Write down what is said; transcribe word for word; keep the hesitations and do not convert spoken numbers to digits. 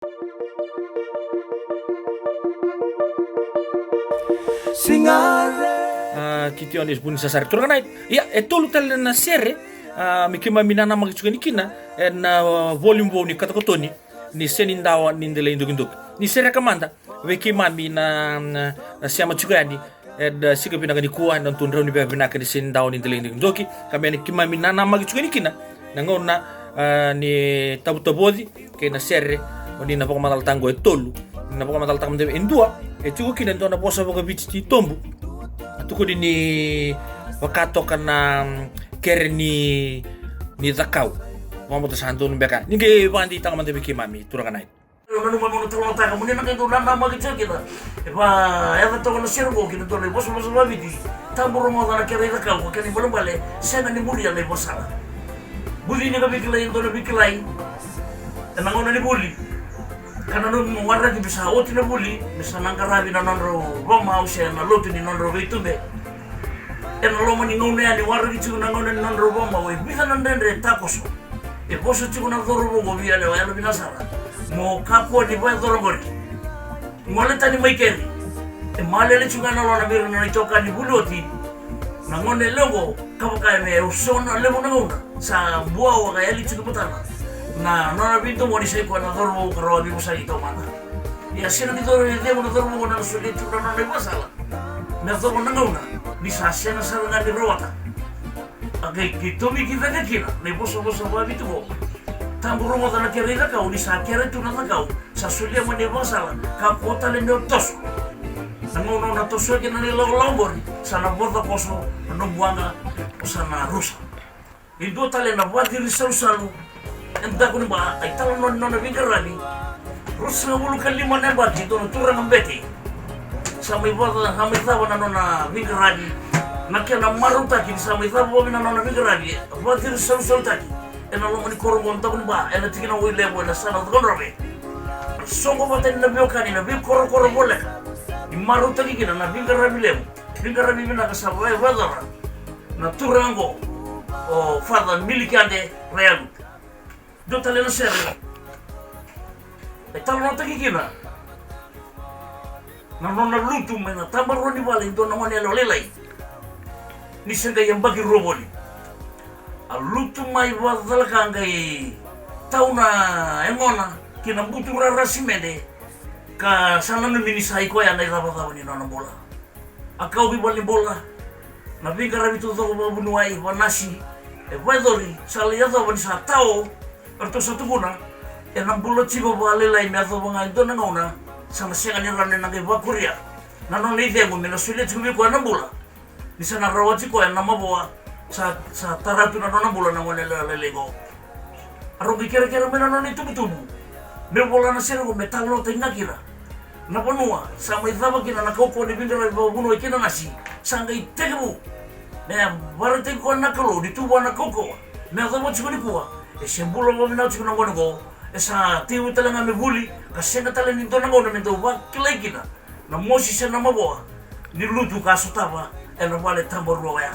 Sigare. A, Kitione Vunisasari, turaga nai. Ia, e tolu tale na sere, a, me keimami nanamaki tiko yani kina ena, a, volume vou ni Katokatoni ni Senidawa ni Delai Dokidoki. Ni sereka mada vei keimami na, na, na sema tiko yani eda siga vinaka nikua, ena nodatou drau ni via vinaka ni Senidawa ni Delai Dokidoki, ka me na keimami nanamaki tiko yani kina na gauna, a, ni tavotavoci kei na sere o ni na vakamacalataka oqo e tolu. Ni na vakamacalataka mada e dua, e tiko kina e dua na vosa vakaviti titobu. A tukuni ni vaka toka na, mm, kere ni, ni cakau. Vakabauta sa donu beka. Ni qai vakadeitaka mada vei keimami, turaga nai. Nanuma meu na talanoataka mo ni na qai dau nanamaki tiko kina. E vakayaca toka na sere oqo ki na dua na ivosavosa vakaviti. Tabu rogoca na kere i cakau, ka kena ibalebale sega ni muria na ivakasala. Bucini ka veikilai e dua na veikilai ena gauna ni vuli. Ka nanuma me waraki me sa oti na vuli, me sa na qaravi na nodrau vakamau se na lotu ni nodrau veitube. Ena loma ni gauna ya ni waraki tiko na gauna ni nodrau vakamau, e vica na dredre e takoso. E vosa tiko na cauravou oqo vei yalewa, yalo vinaka sara. Mo kakua ni vakayacora oqori. Gole tani mai keri. E malele tiko ga na lona vei ira na nona itokani vuli oti. Na gone yalewa oqo, ka vaka me au so na levu na gauna sa buawa ka yali tiko i matana na nona veidomoni, sa i koya na cauravou ka rawa ni veivosaki taumada. Ia sega ni cauravou, e cegu na cauravou oqo na solia tiko na nona ivakasala me yacova na gauna, ni sa sega sara ga ni rawata. A qai, qai tomiki cake kina na ivosavosa vakaviti qo. Tabu rogoca na kere i cakau, ni sa kere tu na cakau, sa solia mai na ivakasala, kakua tale ni o toso. Na gauna o na tosoya kina na ilakolako oqori, sa na voca koso na nomu waqa, o sa na rusa. E dua tale na vakaciri salusalu e daku ni ba, a italanoa ni nona veiqaravi. Ruasagavulu ka lima na yabaki, dua na turaga bete. Sa mai vaka, sa mai cava na nona veiqaravi. Na kena marautaki ni sa mai cava vakavinaka na nona veiqaravi, vakaciri salusalutaki ena loma ni koro oqo, daku ni ba, ena tikina o Wailevu, ena yasana o Cakaudrove. Soqo vata ni na veiwekani na veikorokoro voleka ni marautaki kina na veiqaravi levu, veiqaravi vinaka sa vakayacora na turaga oqo, o Father Milikiade Raialutu. Dua tale na sere e talanoataki kina na nona lutu mai na tabarua ni vale e dua na gone yalewa lailai, ni se qai yabaki rua voli. A lutu mai vakacalaka, qai tau na yagona ki na buturara simede, ka sa nanumi ni sa i koya na icavacava ni nona bula. A kau ki valenibula, na veiqaravi taucoko vakavuniwai, vakanasi, e vakayacori, sa lai yacova ni sa tao. Eratou sa tukuna, ena bula tiko vakalailai me yacova ga e dua na gauna sa na sega ni rawa ni na qai vakuria na nona icegu me na solia tiko vei koya na bula, ni sa na rawati koya na mavoa sa, sa tara tu na nona bula na gone yalewa lailai qo. A rau qai kerekere mai na nona itubutubu me vola na sere qo, me talanoataki ga kina na vanua sa mai cava kina na kaukauwa ni veiqaravi vakavuniwai kei na nasi. Sa qai tekivu me vakaraitaki koya na Kalou ni tu vua na kaukauwa me yacova tiko nikua. E se bula vakavinaka tiko na gone qo, e sa tekivu tale ga me vuli, ka sega tale ni dua na gauna me dau vakilai kina na mosi se na mavoa ni lutu ka sotava ena vale tabarua oya.